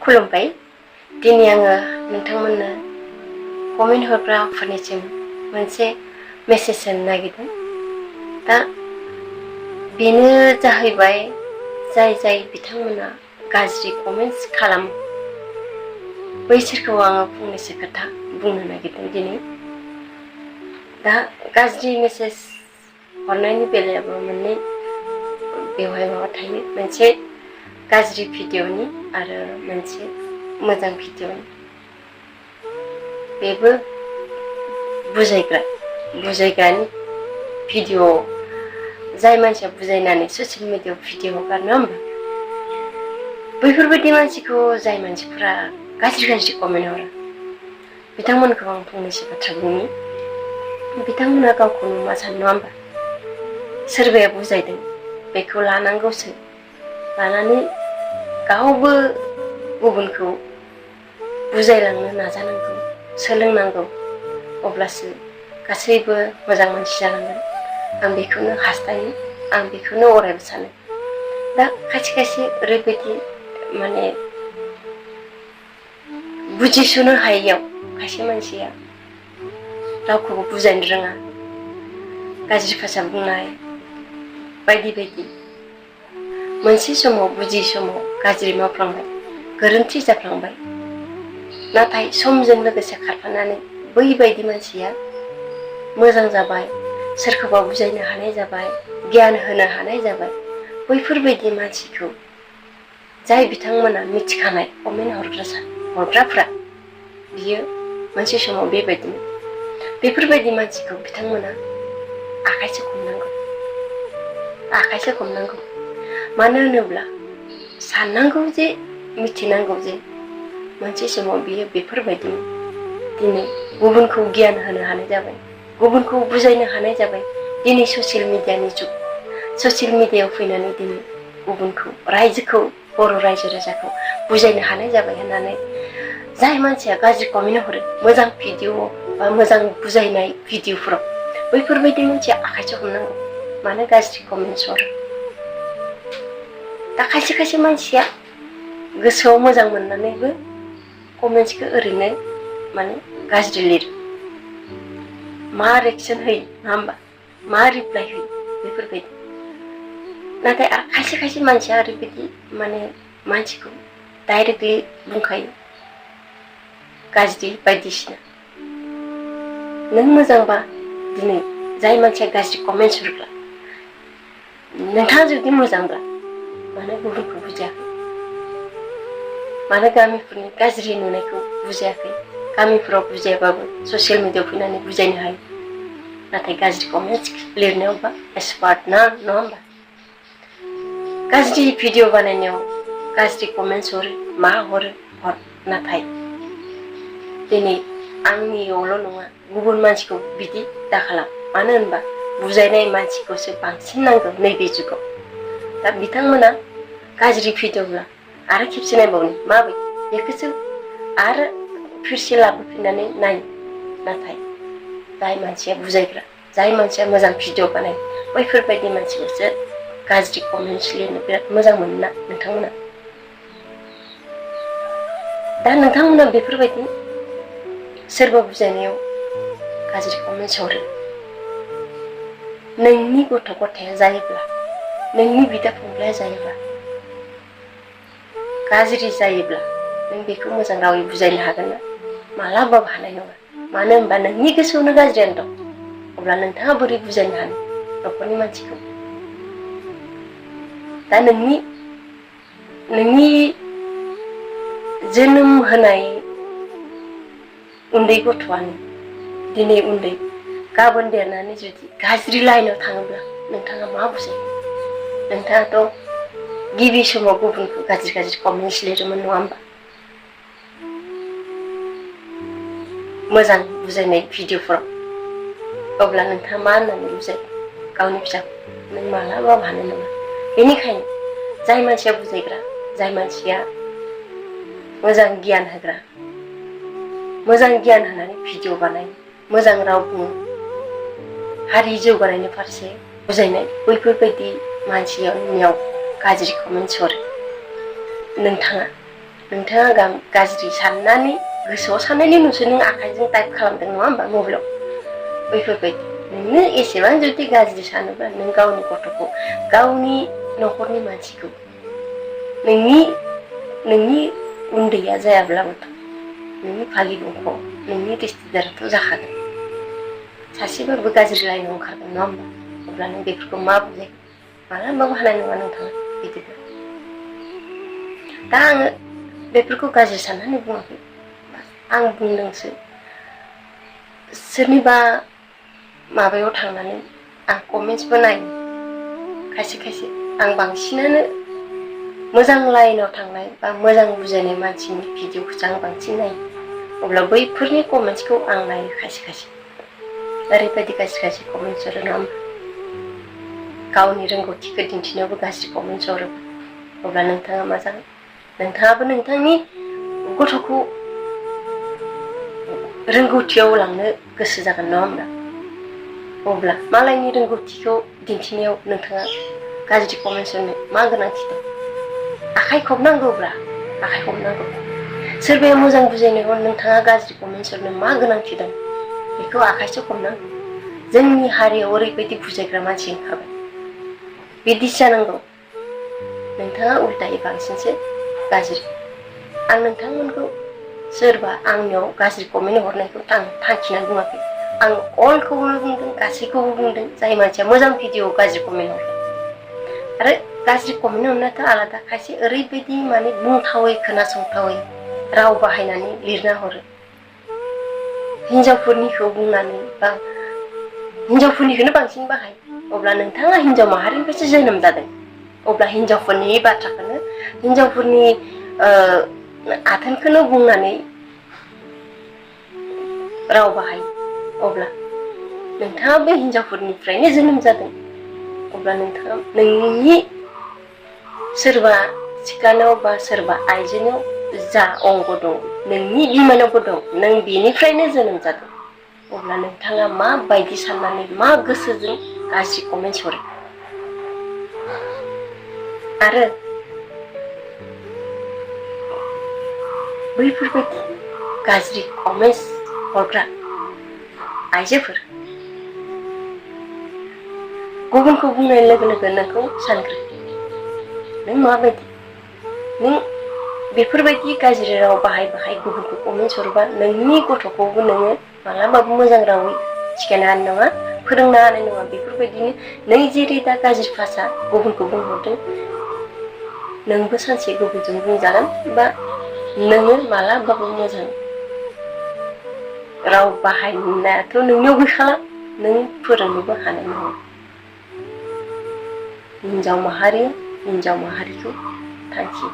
खुलुमबाय। दिनै आङो नोंथांमोननो कमेन्ट हरग्राफोरनिसिम मोनसे मेसेज होनो नागिरदों। दा बेनो जाहैबाय जाय बिथांमोना गाज्रि कमेन्ट्स खालामो बैसोरखौ आङो फंनैसो खोथा बुंनो नागिरदों दिनै। दा गाज्रि मेसेज हरनायनि बेलायावबो मोननै बेवहाय माबा थायो, मोनसे गाज्रि भिडिअ'नि आरो मोनसे मोजां भिडिअ'नि। बेबो बुजायग्रानि भिडिअ', जाय मानसिया बुजायनानै ससियेल मिडियाआव भिडिअ' हगारो, नङा होमबा? बैफोरबायदि मानसिखौ जाय मानसिफोरा गाज्रि कमेन्ट हरो बिथांमोनखौ आं फंनैसो बाथ्रा बुंनि। बिथांमोना गावखौनो मा सानो, नङा होमबा? सोरबाया बुजायदों बेखौ लानांगौसो, लानानै गावबो गुबुनखौ बुजायलांनो नाजानांगौ, सोलोंनांगौ, अब्लासो गासैबो मोजां मानसि जालांगोन। आं बेखौनो हास्थायो, आं बेखौनो अरायबो सानो। दा खायसे ओरैबायदि माने बुजिस'नो हायैयाव खायसे मानसिया रावखौबो बुजायनो रोङा, गाज्रि भाषा बुंनाय बायदि मोनसे समाव बुजियै समाव गाज्रि मावफ्लांबाय, गोरोन्थि जाफ्लांबाय। नाथाय समजों लोगोसे खारफानानै बैबायदि मानसिया मोजां जाबाय, सोरखौबा बुजायनो हानाय जाबाय, गियान होनो हानाय जाबाय। बैफोरबायदि मानसिखौ जाय बिथांमोना मिथिखानाय कमेन्ट हरग्राफ्रा बियो मोनसे समाव बेफोरबायदि मानसिखौ बिथांमोना आखाइसो हमनांगौ। मानो होनोब्ला साननांगौ जे, मिथिनांगौ जे मोनसे समाव बियो बेफोरबायदि दिनै गुबुनखौ गियान होनो हानाय जाबाय, गुबुनखौ बुजायनो हानाय जाबाय। दिनै ससियेल मिडियानि जुग, ससियेल मिडियायाव फैनानै दिनै गुबुनखौ, रायजोखौ, बर' रायजो राजाखौ बुजायनो हानाय जाबाय होननानै जाय मानसिया गाज्रि कमेन्ट हरो मोजां भिडिअ' बा मोजां बुजायनाय भिडिअ'फोराव, बैफोरबायदि मानसिया आखाइसो हमनांगौ। मानो गाज्रि कमेन्टस हरो? दा खायसे मानसिया गोसोआव मोजां मोननानैबो कमेन्ट्सखौ ओरैनो माने गाज्रि लिरो। मा रिएक्सन होयो, नङा होमबा? मा रिप्लाय होयो बेफोरबायदि। नाथाय खायसे मानसिया ओरैबायदि माने मानसिखौ डाइरेक्टलि बुंखायो गाज्रि बायदिसिना। नों मोजांबा दिनै जाय मानसिया गाज्रि कमेन्ट्स हरग्रा, नोंथाङा जुदि मोजांब्ला मानो गुबुनखौ बुजायाखै? मानो गामिफोरनि गाज्रि नुनायखौ बुजायाखै? गामिफोराव बुजायाबाबो ससियेल मिडियाआव फैनानै बुजायनो हायो। नाथाय गाज्रि कमेन्ट्स लिरनायावबा एक्सपार्ट ना, नङा होमबा? गाज्रि भिडिअ' बानायनायाव गाज्रि कमेन्ट्स हरो, मा हरो हर। नाथाय दिनै आंनियावल' नङा, गुबुन मानसिखौ बिदि दाखालाम। मानो होनबा बुजायनाय मानसिखौसो बांसिन नांगौ नैबे जुगाव। दा बिथांमोना गाज्रि भिडिअ'ब्ला आरो खेबसे नायबावनो माबायदि, बेखौसो आरो फिरसे लाबोफिननानै नायो। नाथाय जाय मानसिया बुजायग्रा, जाय मानसिया मोजां भिडिअ' बानायो, बैफोरबायदि मानसिखौसो गाज्रि कमेन्ट्स लिरनो बिराद मोजां मोनो ना नोंथांमोना? दा नोंथांमोना बेफोरबायदि सोरबा बुजायनायाव गाज्रि कमेन्ट्स हरो, नोंनि गथ' गथाया जायोब्ला, नोंनि बिदा फंबाया जायोब्ला, गाज्रि जायोब्ला नों बेखौ मोजां रावै बुजायनो हागोन ना? मालाबाबो हानाय नङा। मानो होनबा नोंनि गोसोआवनो गाज्रियानो दं। अब्ला नोंथाङा बोरै बुजायनो हानो न'खरनि मानसिखौ? दा नोंनि जोनोम होनाय उन्दै गथ'आनो दिनै उन्दै, गाबोन देरनानै जुदि गाज्रि लाइनाव थाङोब्ला नोंथाङा मा बुजायगोन? नोंथाङाथ' गिबि समाव गुबुनखौ गाज्रि कमेन्ट्स लिरोमोन, नङा होमबा? मोजां बुजायनाय भिडिअ'फोराव। अब्ला नोंथाङा मा होननानै बुजायगोन गावनि फिसाखौ? नों मालाबाबो हानाय नङा। बेनिखायनो जाय मानसिया बुजायग्रा, जाय मानसिया मोजां गियान होग्रा, मोजां गियान होनानै भिडिअ' बानायो, मोजां राव बुङो, हारि जौगानायनि फारसे बुजायनाय, बैफोरबायदि मानसिनियाव गाज्रि कमेन्ट्स हरो। नोंथाङा नोंथाङा गाज्रि साननानै गोसोआव साननायनि उनावसो नों आखाइजों टाइप खालामदों नङा होमबा मबाइलाव बैफोरबायदि नोंनो एसेबां जुदि गाज्रि सानोब्ला नों गावनि गथ'खौ गावनि न'खरनि मानसिखौ नोंनि उन्दैया जायाब्लाबोथ' नोंनि भागि बंख' नोंनि रिश्तेदाराथ' जाखागोन सासेबाबो गाज्रि लाइनाव ओंखारगोन नङा होमबा अब्ला नों बेफोरखौ मा बुजाय मालाबाबो हानाय नङा नोंथाङा बिदिब्ला दा आङो बेफोरखौ गाज्रि साननानै बुङाखै आं बुंदोंसो सोरनिबा माबायाव थांनानै आं कमेन्टसबो नायो खायसे आं बांसिनानो मोजां लाइनाव थांनाय बा मोजां बुजायनाय मानसिनि भिडिअखौसो आं बांसिन नायो अब्ला बैफोरनि कमेन्टसखौ आं नायो खायसे ओरैबायदि गाज्रि कमेन्टस हरो नङा होमबा गावनि रोंगौथिखौ दिन्थिनायावबो गाज्रि कमेन्टस हरो अब्ला नोंथाङा मा जागोन नोंथाङाबो नोंथांनि गथ'खौ रोंगौथियाव लांनो गोसो जागोन नङा होमब्ला अब्ला मालायनि रोंगौथिखौ दिन्थिनायाव नोंथाङा गाज्रि कमेन्टस होनो मा गोनांथि दं आखाइ खबनांगौब्ला आखाइ खबनांगौ सोरबाया मोजां बुजायनायाव नोंथाङा गाज्रि कमेन्टस हरनो मा गोनांथि दं बेखौ आखाइसो खबनांगौ जोंनि हारियाव ओरैबायदि बुजायग्रा मानसि ओंखारबाय बिदिसो जानांगौ नोंथाङा उल्टायै बांसिनसो गाज्रि आं नोंथांमोनखौ सोरबा आंनियाव गाज्रि कमेन्ट हरनायखौ आं थांखिनानै बुङाखै आं अलखौबो बुंदों गासैखौबो बुंदों जाय मानसिया मोजां भिडिअ गाज्रि कमेन्ट हरदों आरो गाज्रि कमेन्ट हरनायाथ' आलादा खायसे ओरैबायदि माने बुंथावै खोनासंथावै राव बाहायनानै लिरना हरो हिनजावफोरनिखौ बुंनानै बा हिनजावफोरनिखौनो बांसिन बाहाय अब्ला नोंथाङा हिनजाव माहारिनिफ्रायसो जोनोम जादों अब्ला हिनजावफोरनि बाथ्राखौनो हिनजावफोरनि आथोनखौनो बुंनानै राव बाहाय अब्ला नोंथाङाबो हिनजावफोरनिफ्रायनो जोनोम जादों अब्ला नोंथाङा नोंनि सोरबा सिख्लानाव बा सोरबा आइजोनाव जा अंग दं नोंनि बिमानावबो दं नों बेनिफ्रायनो जोनोम जादों अब्ला नोंथाङा माबायदि साननानै मा गोसोजों गाज्रि कमेन्टस हरो आरो बैफोरबायदि गाज्रि कमेन्टस हरग्रा आइजोफोर गुबुनखौ बुंनाय लोगो लोगो नोंखौ सानग्रो नों माबायदि नों बेफोरबायदि गाज्रि राव बाहाय गुबुनखौ कमेन्टस हरोबा नोंनि गथ'खौबो नोङो मालाबाबो मोजां रावै सिखायनो हानाय नङा फोरोंनो हानाय नङा बेफोरबायदिनो नों जेरै दा गाज्रि भाषा गुबुनखौ बुंहरदों नोंबो सानसे गुबुनजों बुंजागोन बा नोङो मालाबाबो मोजां राव बाहायनायाथ' नोंनियाव गैखाला नों फोरोंनोबो हानाय नङा हिनजाव माहारिखौ थांखि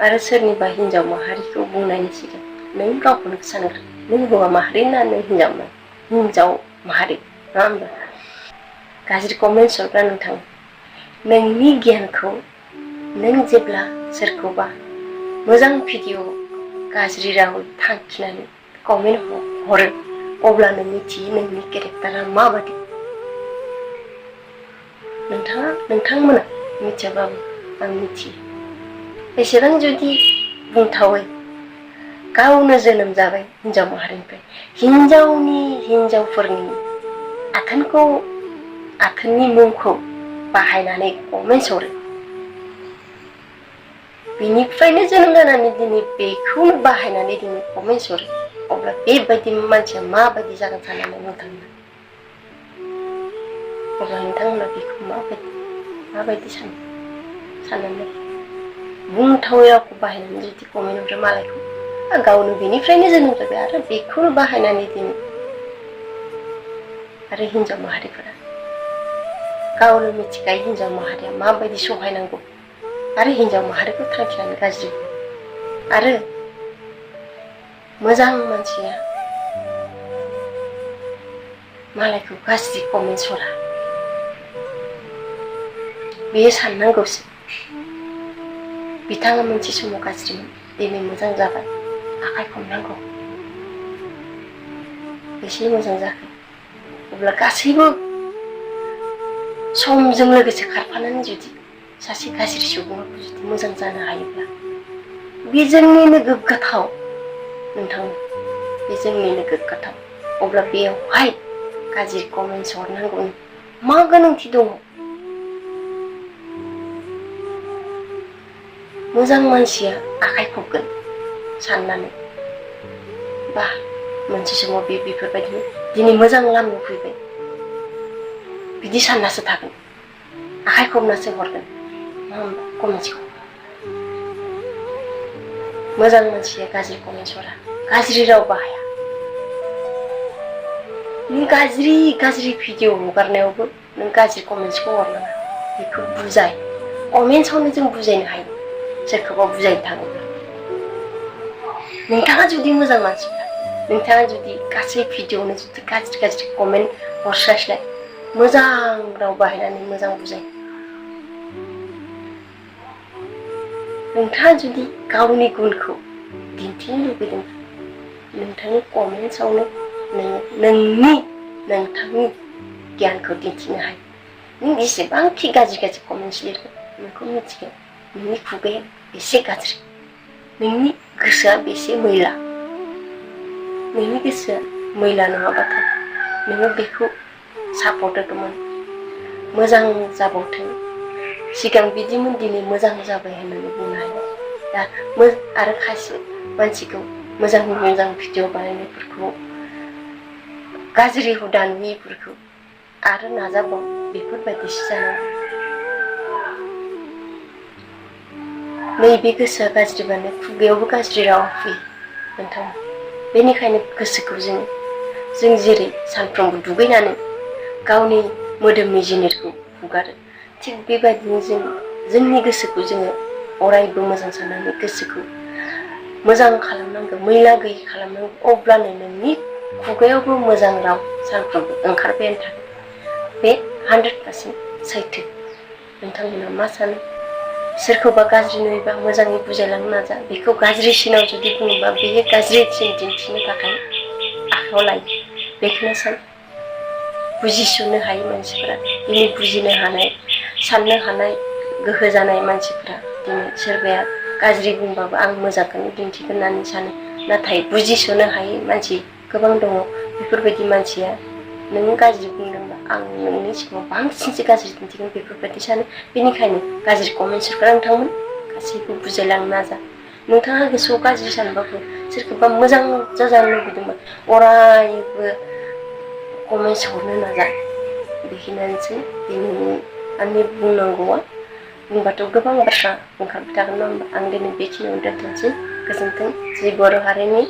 आरो सोरनिबा हिनजाव माहारिखौ बुंनायनि सिगां नों गावखौनो सानग्रो नों हौवा माहारि ना नों हिनजाव माहारि नङा होमबा गाज्रि कमेन्टस हरग्रा नोंथां नोंनि गियानखौ नों जेब्ला सोरखौबा मोजां भिडिअ गाज्रि राव थांखिनानै कमेन्ट हरो अब्लानो मिथियो नोंनि केरेक्टारा माबादि नोंथांमोना मिथियाबाबो आं मिथियो एसेबां जुदि बुंथावै गावनो जोनोम जाबाय हिनजाव माहारिनिफ्राय हिनजावफोरनि आथोननि मुंखौ बाहायनानै कमेन्टस हरो बिनिफ्रायनो जोनोम जानानै दिनै बेखौनो बाहायनानै दिनै कमेन्टस हरो अब्ला बेबायदि मानसिया माबायदि जागोन साननानै नोंथांमोना अब्ला नोंथांमोना बेखौ माबायदि साननानै बुंथावै रावखौ बाहायनानै जुदि कमेन्ट हरो मालायखौ गावनो बेनिफ्रायनो जोनोम जाबाय आरो बेखौनो बाहायनानै दिनै आरो हिनजाव माहारिफोरा गावनो मिथिखायो हिनजाव माहारिया माबायदि सहायनांगौ आरो हिनजाव माहारिखौ थांखिनानै गाज्रि आरो मोजां मानसिया मालायखौ गाज्रि कमेन्टस हरा बेयो साननांगौसो बिथाङा मोनसे समाव गाज्रिमोन दिनै मोजां जाबाय आखाइ खबनांगौ एसे मोजां जाखो अब्ला गासैबो समजों लोगोसे खारफानानै जुदि सासे गाज्रि सुबुङा जुदि मोजां जानो हायोब्ला बे जोंनिनो गोग्गाथाव नोंथां, बे जोंनिनो गोग्गाथाव। अब्ला बेयावहाय गाज्रि कमेन्ट्स हरनांगौनि मा गोनांथि दङ? मोजां मानसिया आखाइ खबगोन साननानै, बा मोनसे समाव बेफोरबायदिनो दिनै मोजां लामायाव फैबाय बिदि साननासो थागोन, आखाइ खबनासो हरगोन, नङा होमबा? कमेन्ट्सखौ मोजां मानसिया गाज्रि कमेन्ट्स हरा, गाज्रि राव बाहाया। नों गाज्रि भिडिअ हगारनायावबो नों गाज्रि कमेन्ट्सखौ हरनाङा, बेखौ बुजाय। कमेन्ट्सआवनो जों बुजायनो हायो सोरखौबा बुजायनो थाङोब्ला। नोंथाङा जुदि मोजां मानसिब्ला, नोंथाङा जुदि गासै भिडिअआवनो जुदि गाज्रि कमेन्ट हरस्लायस्लाय मोजां राव बाहायनानै मोजां बुजाय। नोंथाङा जुदि गावनि गुनखौ दिन्थिनो लुबैदों, नोंथांनि कमेन्ट्सआवनो नोंथांनि गियानखौ दिन्थिनो हायो। नों जेसेबांखि गाज्रि कमेन्ट्स लिरगोन, नोंखौ मिथिगोन नोंनि खुगाया बेसे गाज्रि, नोंनि गोसोआ बेसे मैला। नोंनि गोसोआ मैला नङाबाथाय नोङो बेखौ सापर्ट होगौमोन, मोजां जाबावथों, सिगां बिदिमोन दिनै मोजां जाबाय होननानै बुंनो हायो। दा आरो खायसे मानसिखौ मोजां भिडिअ बानायनायफोरखौ, गाज्रि हुदा नुयिफोरखौ आरो नाजाबाव, बेफोरबायदिसो जानांगौ। नैबे गोसोआ गाज्रिबानो खुगायावबो गाज्रि राव फैयो नोंथां। बेनिखायनो गोसोखौ जों जेरै सानफ्रोमबो दुगैनानै गावनि मोदोमनि जिनिरखौ हुगारो, थिग बेबायदिनो जोंनि गोसोखौ जोङो अरायबो मोजां साननानै गोसोखौ मोजां खालामनांगौ, मैला गैयि खालामनांगौ। अब्लानो नोंनि खुगायावबो मोजां राव सानफ्रोमबो ओंखारबायानो थागोन। बे 100% सैथो। नोंथांमोना मा सानो? सोरखौबा गाज्रि नुयोबा मोजाङै बुजायलांनो नाजा। बेखौ गाज्रिसिनाव जुदि बुङोबा बेयो गाज्रिसिन दिन्थिनो थाखाय आखायाव लायो। बेखौनो बुजिस'नो हायै मानसिफोरा, दिनै बुजिनो हानाय, साननो हानाय गोहो जानाय मानसिफोरा दिनै सोरबाया गाज्रि बुंबाबो आं मोजांखौनो दिन्थिगोन होननानै सानो। नाथाय बुजिस'नो हायै मानसि गोबां दङ। बेफोरबायदि मानसिया नों गाज्रि बुंदोंबा आं नोंनि सिगाङाव बांसिनसो गाज्रि दिन्थिगोन, बेफोरबायदि सानो। बेनिखायनो गाज्रि कमेन्ट्सफोरा नोंथांमोन गासैबो बुजायलांनो नाजा। नोंथाङा गोसोआव गाज्रि सानबाबो, सोरखौबा मोजां जाजानो लुबैदोंबा अरायबो कमेन्ट्स हरनो नाजा। बेखिनियानोसै दिनैनि आंनि बुंनांगौआ। बुंबाथ' गोबां बाथ्रा ओंखारबाय थागोन, नङा होमबा? आं दिनै बेखिनियावनो दोनथ'नोसै। गोजोन्थों। जि बर' हारिनि